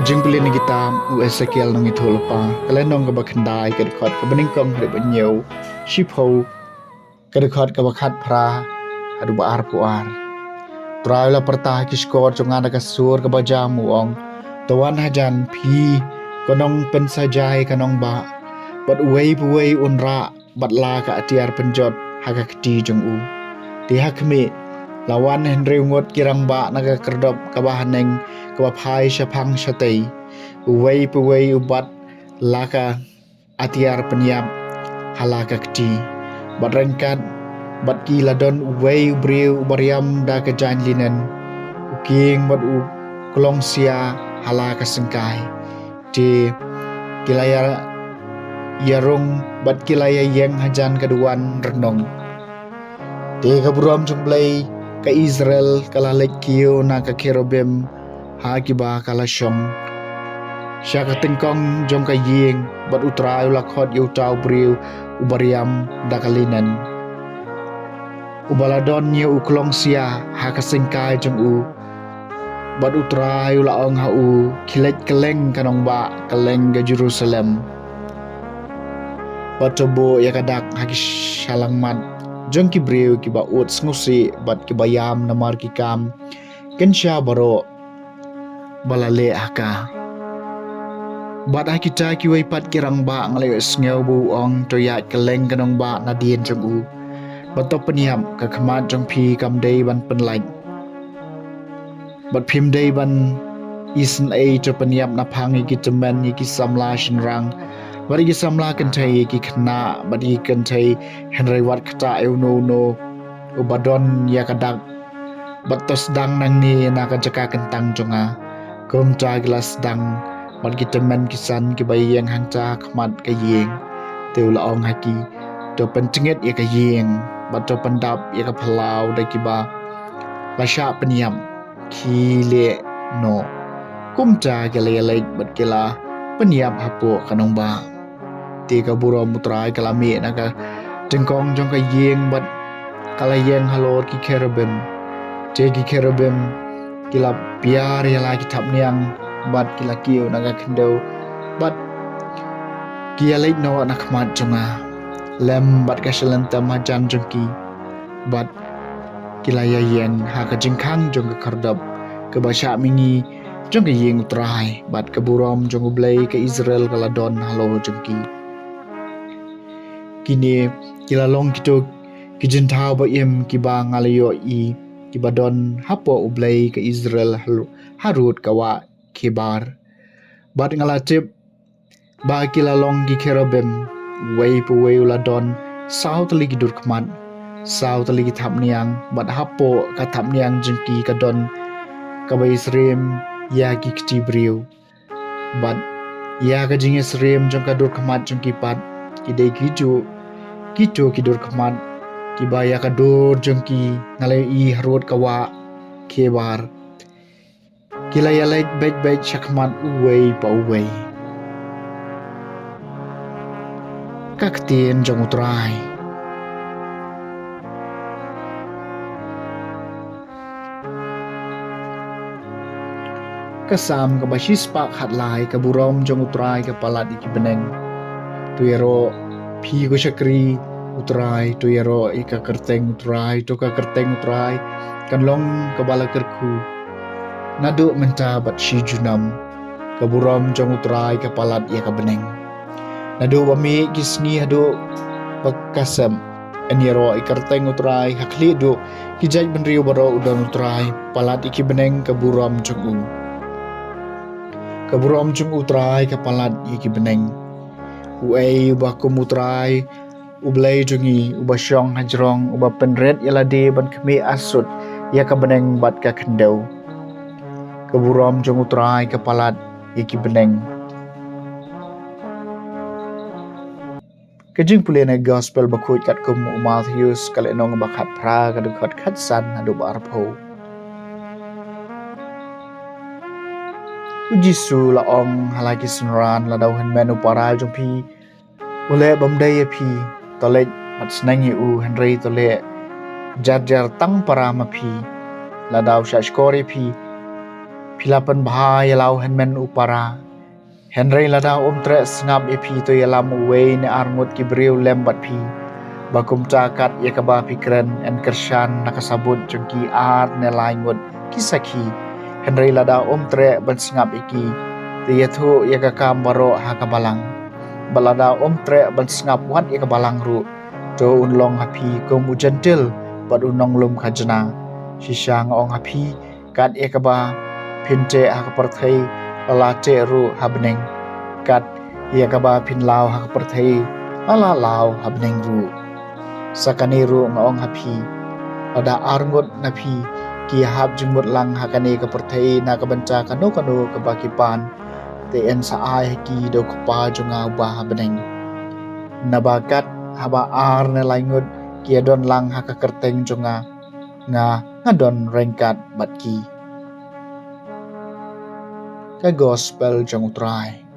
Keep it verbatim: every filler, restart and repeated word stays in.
Jingpule na kitab u Esekiel nongïathuhlypa, ka lynnong kaba khyndai, ka dkhot kaba nyngkong haduh ba hynñiew, shiphew, ka dkhot kaba khatphra haduh ba arphew ar. Trai u la pyrta ha ki shkor jong nga da ka sur kaba jam, u ong: To wan hajan, phi ko nongpynsajai ka nongbah, bad uwei pa uwei un rah bad la ka atiar pynjot ha ka kti jong u. Te ha khmih, la wan hynriew ngut ki rangbah na ka kyrdop kaba haneng kaba phai shaphang shatei, uwei pa uwei u bat la ka atiar pynïap ha la ka kti. Bad ryngkat bad ki la don uwei u briew uba riam da ka jaiñ linen, u kieng bad u klong sia ha la ka syngkai. Te ki la ïa, ïa rung bad ki la ïa ïeng hajan ka duwan rnong. Te ka burom jong U Blei ka Israel ka la leit kiew na ka cherubim ha kiba ka la shong sha ka tyngkong jong ka ïing, bad U Trai u la khot ïa uta u briew uba riam da ka linen, uba la don ïa u klong sia ha ka syngkai jong u. Bad U Trai u la ong ha u: Khie leit kylleng ka nongbah, kylleng ka Jerusalem, bad to buh ïa ka dak ha ki shyllangmat jong ki briew kiba ud sngewsih bad kiba ïam namar ki kam kynsha baroh ba la leh ha ka. Bad ha kita kiwei pat ki rangbah nga la ïohsngew ba u ong: To ïaid kylleng ka nongbah nadien jong u, bad to pynïap. Ka khmat jong phi kam dei ban pynlait, bad phim dei ban isynei. To pynïap naphang ïa ki tymmen, ïa ki samla shynrang, bad ïa ki samla kynthei, ïa ki khynnah bad ïa ki kynthei, hynrei wat ktah ïa uno uno uba don ïa ka dak, bad to sdang nangne na ka jaka kyntang jong nga, kumta ki la sdang. Bad ki tymmen ki san kiba ïeng hangta ha khmat ka ïing. Te u la ong ha ki: To pyntngit ïa ka ïing, bad to pyndap ïa ka phyllaw da kiba la shah pynïap. Khie leh noh. Kumta ki la ïaleit bad ki la pynïap hapoh ka nongbah. Te ka burom U Trai ka la mih na ka tyngkong jong ka ïing bad ka la ïeng halor ki cherubim. Te ki cherubim ki la piar ïa la ki thapniang bad ki la kiew na ka khyndew, bad ki ïaleit noh na khmat jong nga, lem bad ka shyllangthem hajan jong ki. Bad ki la ïa ïeng ha ka jingkhang jong ka kyrdop kaba shah mihngi jong ka ïing U Trai, bad ka burom jong U Blei ka Israel ka la don halor jong ki. Kine ki la long kito ki jingthaw ba im kiba nga la ïohi, kiba don hapoh U Blei ka Israel ha, harud ka wah Khebor. Bad nga la tip ba ki la long ki cherubim, uwei pa uwei u la don saw tylli ki dur khmat, saw tylli ki thapniang, bad hapoh ka thapniang jong ki ka don kaba ïasyriem ïa ki kti briew. Bad ïa ka jingïasyriem jong ka dur khmat jong ki pat, ki dei kito, kito ki dur khmat kiba ïa ka dur jong ki nga la ïohi harud ka wah Khebor. Ki la ïaleit beit beit sha khmat uwei pa uwei. Ka ktien jong U Trai. Ka Salm kaba shispah khatlai. Ka burom jong U Trai ka palat ïa ki bneng. To ïaroh phi ko shakri U Trai, to ïaroh ïa ka kyrteng U Trai, to ka kyrteng U Trai kan long kaba la kyrkhu naduh mynta bad shi junom. Ka burom jong U Trai ka palat ïa ka bneng. Naduh ba mih ki sngi haduh ba ka sep, yn ïaroh ïa ka kyrteng U Trai. Ha khlieh duh ki jaitbynriew baroh u don U Trai, palat ïa ki bneng ka burom jong u. Ka burom jong U Trai ka palat ïa ki bneng. Uei uba kum U Trai U Blei jong ngi, uba shong hajrong, uba pynrit ïa lade ban khmih arsut ïa ka bneng bad ka khyndew. Ka burom jong U Trai ka palat ïa ki bneng. Ka jingpule na Gospel bakhuid katkum u Mathaios, ka lynnong ba khatphra, ka dkhot khatsan haduh ba arphew. U Jisu la ong ha la ki synran: Lada u hynmen u para jong phi u leh bym dei ïa phi, to leit bad sneng ïa u, hynrei to leh jar jar tang para ma phi. Lada u shahshkor ïa phi, Phi la pynbha ïa la u hynmen u para. Hynrei lada um treh sngap ïa phi, to ïalam uwei ne ar ngut ki briew lem bad phi, ba kumta kat ïa kaba phi kren yn kyrshan na ka sabut jong ki ar ne lai ngut ki sakhi. Hynrei lada um treh ban sngap ïa ki, to ïathuh ïa ka kam baroh ha ka balang. Bad lada um treh ban sngap wat ïa ka balang ruh, to un long ha phi kum u jentil bad u nonglum khajna. Shisha nga ong ha phi, kat ïa kaba phin teh ha ka pyrthei la la teh ruh ha bneng. Kat ïa kaba phin law ha ka pyrthei la la law ha bneng ruh. Sa kane ruh nga ong ha phi, lada ar ngut na phi ki hap jingmut lang ha kane ka pyrthei na ka bynta kano kano kaba ki pan, te yn sa ai ha ki da u Kpa jong nga uba ha bneng. Naba kat haba ar ne lai ngut ki ïadon lang ha ka kyrteng jong nga, nga nga don ryngkat bad ki. Ka Gospel jong U Trai.